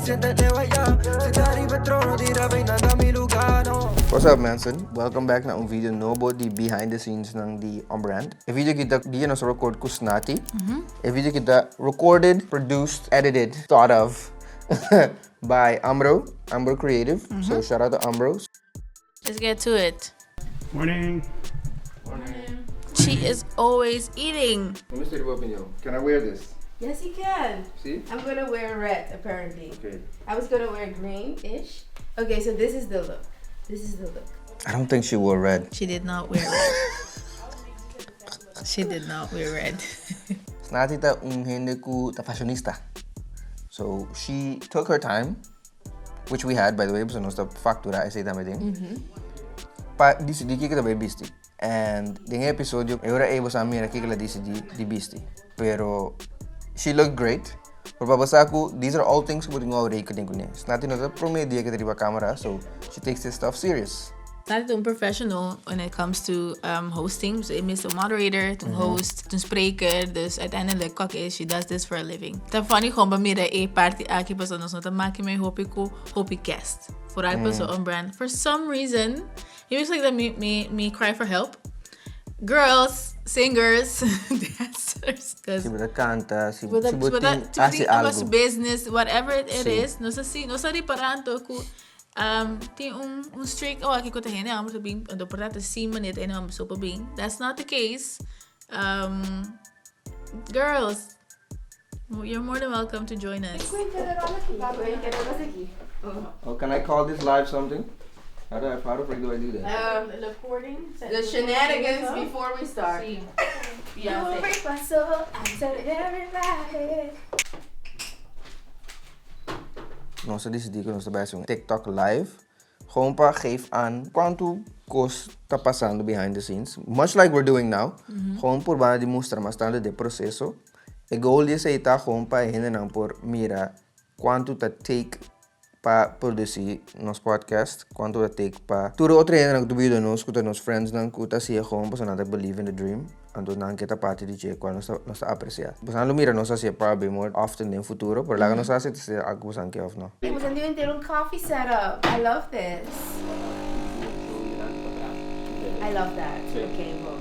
What's up mensen, welcome back na un video nobo di behind the scenes nan di On Brand. E video aki ta dia nos a record cu Snati. E video aki ta recorded, produced, edited, thought of by Ambro, Ambro Creative. So shout out to Ambro. Let's get to it. Morning. She is always eating. Let me see your opinion. Can I wear this? Yes, you can. See? I'm gonna wear red, apparently. Okay. I was gonna wear green-ish. Okay, so this is the look. This is the look. I don't think she wore red. She did not wear red. She did not wear red. Snati ta un hende ku ta fashionista. So she took her time, which we had by the way, pasobra nos ta factura esei tambe den, pa dicidi kiko ta bay bisti. And den e episodio e ora ei boso a mira kiko el a dicidi di bisti. Pero she looked great. Pero pa bo sa ku these are all things ku bo tin ku hou rekening kuné. Snati no ta prome dia ku ta riba camera, so she takes this stuff serious. Snati ta un professional when it comes to hosting. So e mes ta un moderator, ta un host, ta un spreker. Dus uiteindelijk kok e she does this for a living. Ta funny gewoon pa mira e parti aki pasobra nos no ta maki mei hopi ku hopi guest. Vooral pasobra on brand for some reason he was like that mi mi mi cry for help. Girls, singers, dancers. Si bo ta canta, si bo tin haci algo. Business, whatever it is. Nos a si, nos a ripara anto cu tin un un streak awo aki cu ta hende homber ta bin, anto por ta sin manera ta hende homber so por bin. That's not the case. Girls, you're more than welcome to join us. Oh, can I call this live something? How do I, how the frick do I do that? Recording. The shenanigans before we start. You break my soul, I'm telling everybody. Nos a disidí ku nos ta bai hasi un TikTok live Gewoon pa geef aan cuanto cos ta pasando behind the scenes, much like we're doing now, gewoon por banda di mustra mas tanto di e proceso. E goal di esey ta gewoon pa e hendenan por mira cuanto ta take pa produci nos podcast, cuanto ta take pa tur e otro hendenan cu ta yuda nos, cu ta nos friendsnan cu ta haci'e gewoon pasobra nan ta believe in the dream. Anto nan ke ta parti di dje cual nos ta nos ta aprecia. Bosan lo mira nos haci'e probably more often den futuro, pero laga nos haci ta algo cu bosan ke of no. Bosan tin henter un coffee set up. I love this. I love that. Okay, bo.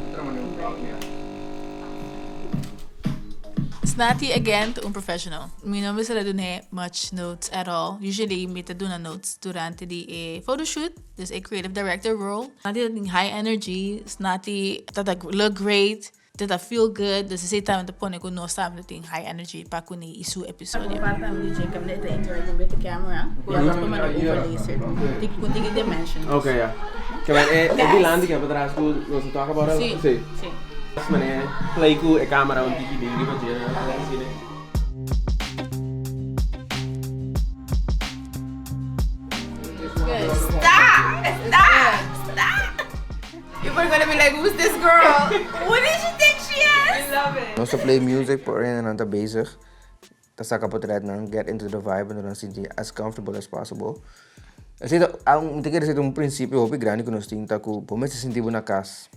Snati again ta un professional. Mi no mester a dun'é much notes at all. Usually mi ta duna notes durante di e photoshoot. Dus e creative director role. Snati ta tin high energy, Snati ta ta look great, ta ta feel good, dus esei tambe ta pone ku nos tambe ta tin high energy pa kuné i su episodio. Aparte tambe di dje kaminda e ta interacting with the camera, ku nos por manda overlay sierto ku tiki dimensions. Ok ya. Ke men e e dilanti ke patras ku nos a talk about Si, si. Manera play ku e camera un tiki bin riba dje asina. Stop! Stop! Stop! People are gonna be like, who's this girl? Who does she think she is? I love it. Nos ta play music por ora nan ta bezig ta saca potretnan, get into the vibe en nan sinti as comfortable as possible. Esey ta, mi ta kere esey ta un principio hopi grandi cu nos tin ta cu bo mester sinti bo na cas.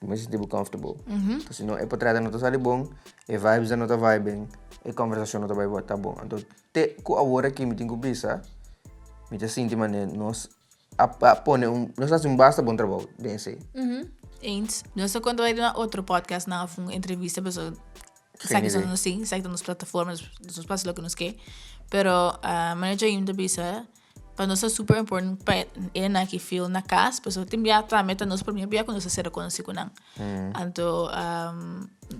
Bo mester sinti bo comfortable. Pasobra si no e potretnan no ta sali bon, e vibesnan no ta vibing, e conversacion no ta bay ta bon. Anto Te ku awor aki mi tin ku bisa, mi ta sinti manera nos a pone un, nos a hasi un basta bon trabou den esei. Eens. Nos ta konta bai duna otro podcastnan of un entrevista pasobra esaki ta nos tin, esaki ta nos plataforma, nos por hasi loke nos ke. Pero manera Jaime ta bisa, pa nos ta super important pa e nan aki feel na kas pasobra tin bia tambe ta nos prome bia ku nos a sera konosí ku nan. Anto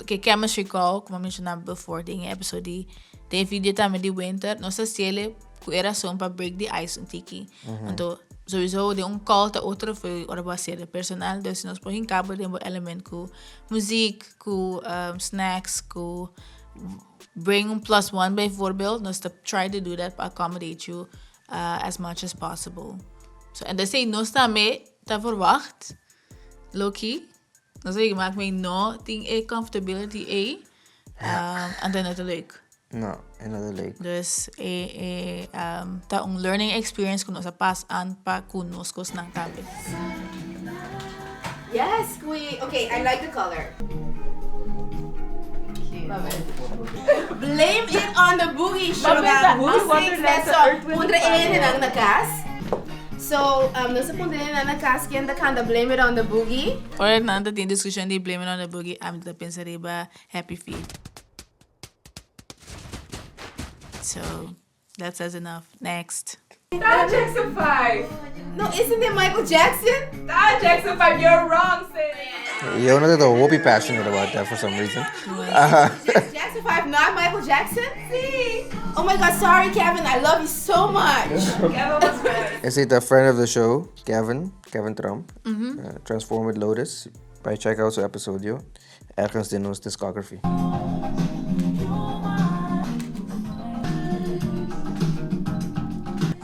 ke chemistry call ku mi a menshoná before den e episode di den e video tambe di winter nos ta hasiel ku e rason pa break the ice un tiki. Anto souiso den un call ta otro for ora bo hasiel personal dus nos por hinka bo den bo element ku muziek ku snacks ku bring un plus one bijvoorbeeld nos ta try to do that pa accommodate you as much as possible. So en esei nos tambe ta verwacht Loki, nos a yega maak mi no tin e comfortability ei, anto e no ta leuk. No, e no ta leuk. Dus e e ta un learning experience ku nos a pas aan pa ku nos kosnan tambe. Yes, queen. Okay, I like the color. Blame it on the boogie, Shonan. Who sings that song? Puntra e hendenan na kas. So, nos a puntra e hendenan na kas ken ta kanta Blame it on the boogie. Ora nan ta tin diskushon di Blame it on the boogie, ami ta pensa riba Happy Feet. So, that says enough. Next. Ta Jackson 5. No, isn't it Michael Jackson? Ta Jackson 5, you're wrong, sis. Yo no ta hopi passionate about that for some reason. Jackson 5, not Michael Jackson? Si. Oh my God, sorry Kevin, I love you so much. Kevin was right. Esei ta friend of the show, Kevin, Kevin Trump. Transform with Lotus. Bai check out su episodio ergens den nos discography.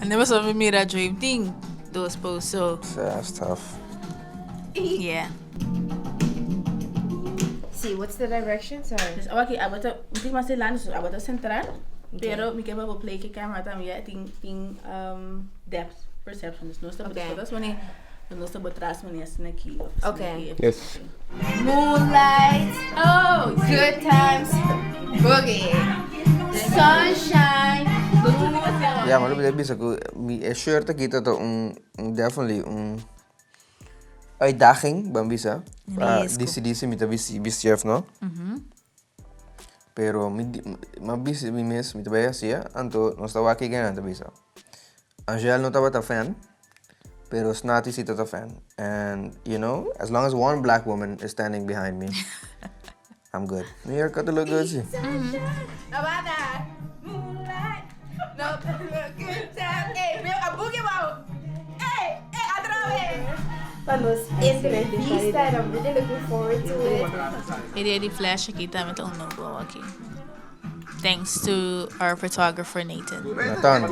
I never saw me mira Dream Team dos posts, so. That's tough. Yeah. See, what's the direction? Sorry. Dus awaki abata, mi mas delante, so abata central, pero mi ke pa bo play ke camera tambe ya tin tin um, depth perception. Dus nos ta okay. fotos mane, nos ta botras mane asina aki of asina Okay. aki. Yes. Moonlight, Oh, good times, boogie. Sunshine, Ja, maar lo bisa ku mi e shirt aki ta un, un definitely un uitdaging, ban bisa. Pa Risco. disidí si mi ta bisti bisti of no. Pero mi di, mi a bisa mi mes mi ta bai hacia, anto nos ta wak kiken nan ta bisa. Angel no tabata fan, pero Snati si tata fan. And you know, as long as one black woman is standing behind me, I'm good. Mi haircut ta look good si. Tabata, moonlight, no, good time. Ey, mi a boogie wow. Ey, ey, atrabe. Pa nos entrevista, and I'm really looking forward to it. E dia di flash aki tambe ta un no-go aki. Thanks to our photographer Nathan. Nathan.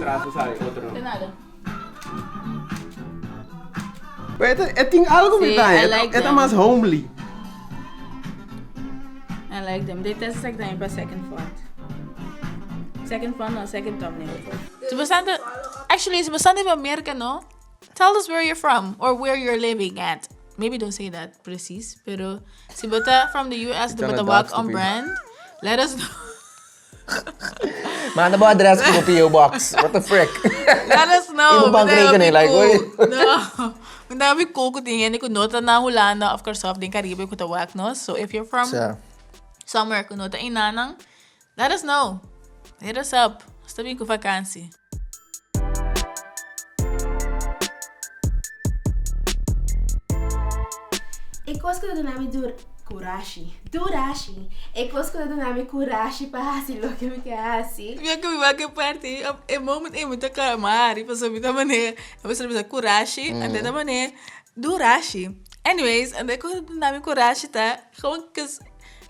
De nada. Pero e tin algo Sí, mi ta, I e like ta them. mas homely. I like them. Dit is like dan pa second font. Second font no, second thumbnail. Si bo ta, actually, si bo ta di America, no? Tell us where you're from or where you're living at. Maybe don't say that precies, pero si bo ta from the US, Trying bo to ta walk dox the on people. brand, let us know. Manda bo adres ku bo PO box. What the frick? Let us know. Ibo bankrekening, like, what? No. That would be cool ku tin hende ku no ta na Hulanda of Kòrsou of den Caribe ku ta wak nos. So if you're from Sa. somewhere ku no ta enanan, let us know. Hit us up. Nos ta bin ku vakansi. E kos ku ta duna mi dur kurashi, durashi, e kos ku ta duna mi kurashi pa hasi loke mi ke hasi. Mi a ku mi wak e parti e moment ei mi ta kla mari pasobra mi ta manera e persona bisa kurashi anto e ta manera durashi anyways anto e kos ku ta duna mi kurashi ta gewoon cause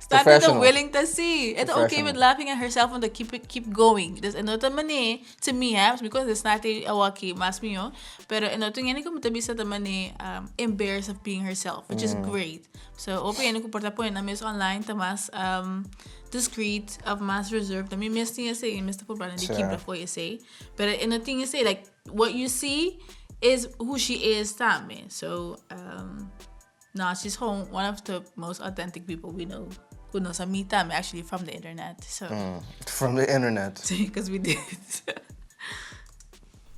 Snati ta Professional. willing ta si. E ta okay with Professional. laughing at herself and to keep it, keep going. Dus e no ta mane, to me hè, because it's Snati awaki mas mihó, pero e no ta un ku ta bisa ta mane um, embarrassed of being herself, which is great. So hopi hende ku por ta pone nan mes online ta mas um, discreet of mas reserved. Mi mes tin esei, mi mes ta purba di Sa. kibra for esei. Pero e no tin esei, like what you see is who she is tambe. So um, No, she's gewoon one of the most authentic people we know. Ku nos a meet tambe actually from the internet. So, From the internet. sí, because we did.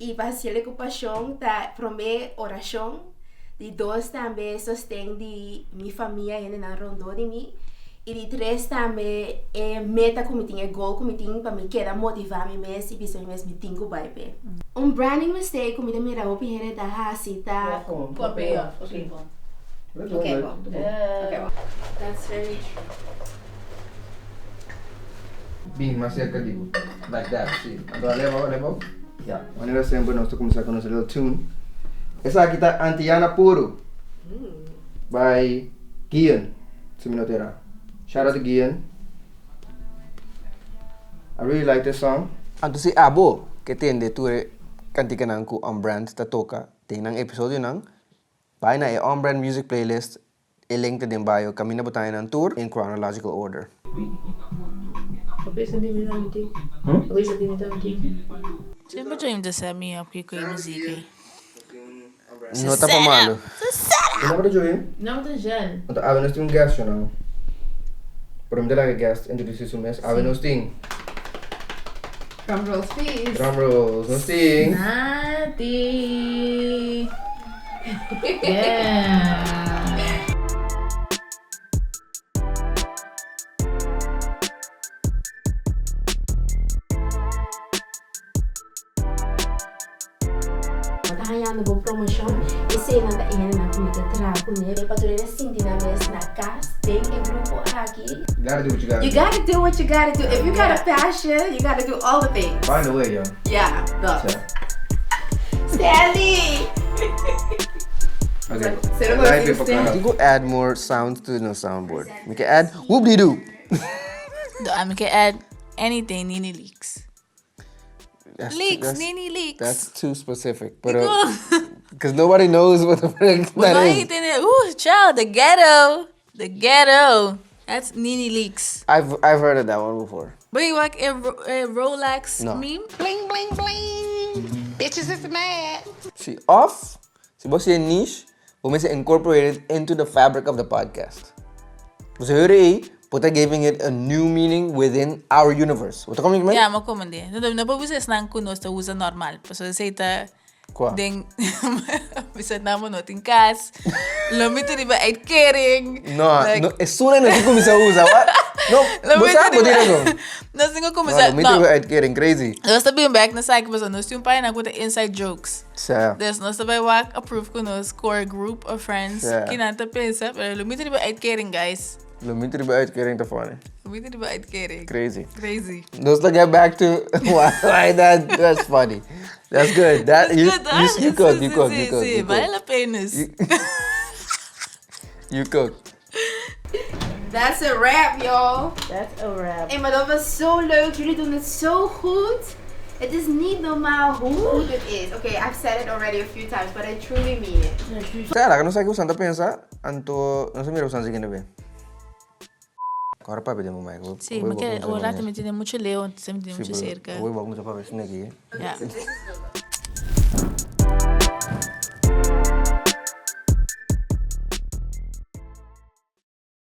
I pa hasiel ku pashon ta promé orashon, di dos tambe sosten di mi famia hendenan rondó di mi, i di tres tambe e meta ku mi tin, e goal ku mi tin pa mi keda motivá mi mes i bisa mi mes mi tin ku bai p'e. Un branding mistake ku mi ta mira hopi hende ta hasi ta. Okay, bon. Okay, bon. That's very true. Bin mas cerca di bo. Like that, si. Anto a leba, leba. Ya, manera semper nos ta cuminsa cu nos little tune. Esaki ta Antiana Puro by Gian, si mi no ta era. Shout out to Gian. I really like this song. Anto si abo ke tende tur e kantikanan ku On Brand ta toka den nan episodionan, bai na e On Brand Music playlist, e link ta den bio, kaminda bo ta haña nan tur in chronological order. Semper James ta set me up ku e muziek ei. No ta pa malu. E nomber ta Joey? Nomber ta Jean. Anto awe nos tin un guest yo now. Pero mi ta laga e guest introduci su mes. Awe nos tin. Drum rolls please. Drum rolls. Nos tin. Nati. Yeah. Bo ta hañando bo promoshon, eseinan ta e hendenan ku mi ta traha kuné. Pa tur hende sinti nan mes na kas den e grupo aki. You gotta do what you gotta do. You gotta do what you gotta do. If you got a passion, you gotta do all the things. Find a way, yo. Yeah, dat. Stanley! Okay. Cero Live con paper cut. You go add more sounds to the soundboard. We can add whoop-de-doo. Do, mi ke add anything Nini Leaks. That's Leaks, that's, Nini Leaks. That's too specific. But because nobody knows what the frick that Why is. didn't Ooh, child, the ghetto. The ghetto. That's Nini Leaks. I've I've heard of that one before. But you like a, a Rolex No. meme? Bling, bling, bling. Bitches is mad. See, off. Si bo hasi niche, bo mester incorporate it into the fabric of the podcast. Bo sa hoor ei, bo ta giving it a new meaning within our universe. Bo ta komprende mi? Ja, mi a komprende. No, no por bisa esnan ku nos ta usa normal. Pasobra esei ta Kua? den bisa nan bo no tin kas. Lo mi ta riba uitkering. No, Like, no, esun ei nos tin kuminsá usa. What? No, Lo bo mi sa ta bo tin riba- razon. Nos tin ku No, kuminsá. lo mi ta No, riba uitkering, crazy. nos ta bin bek na esaki pasobra nos tin un página ku ta inside jokes. Sa. Dus nos ta bai wak approve ku nos core group of friends Sa. kinan ta pensa, pero lo mi ta riba uitkering guys. Lo mi ta riba uitkering ta funny. Lo mi ta riba uitkering. Crazy. Crazy. Nos ta get back to why, why that that's funny. That's good. That That's you good, you, huh? you cook, Sí, you sí, cook, sí, you cook, sí. you Vale cook. la pena. You cook. That's a wrap, y'all. That's a wrap. Hey, maar dat was zo leuk. Jullie doen het zo goed. Het is niet normaal hoe goed het is. Oké, I've said it already a few times, but I truly mean it. Sa, laga nos sa ki boso ta pensa, anto nos a mira boso siguiente be. Kòrda papia den bo mic. Sí, mi ke ora mi tene mucho leu, entonces mi tene mucho cerca. Bo bo kuminsá papia esaki. Ja.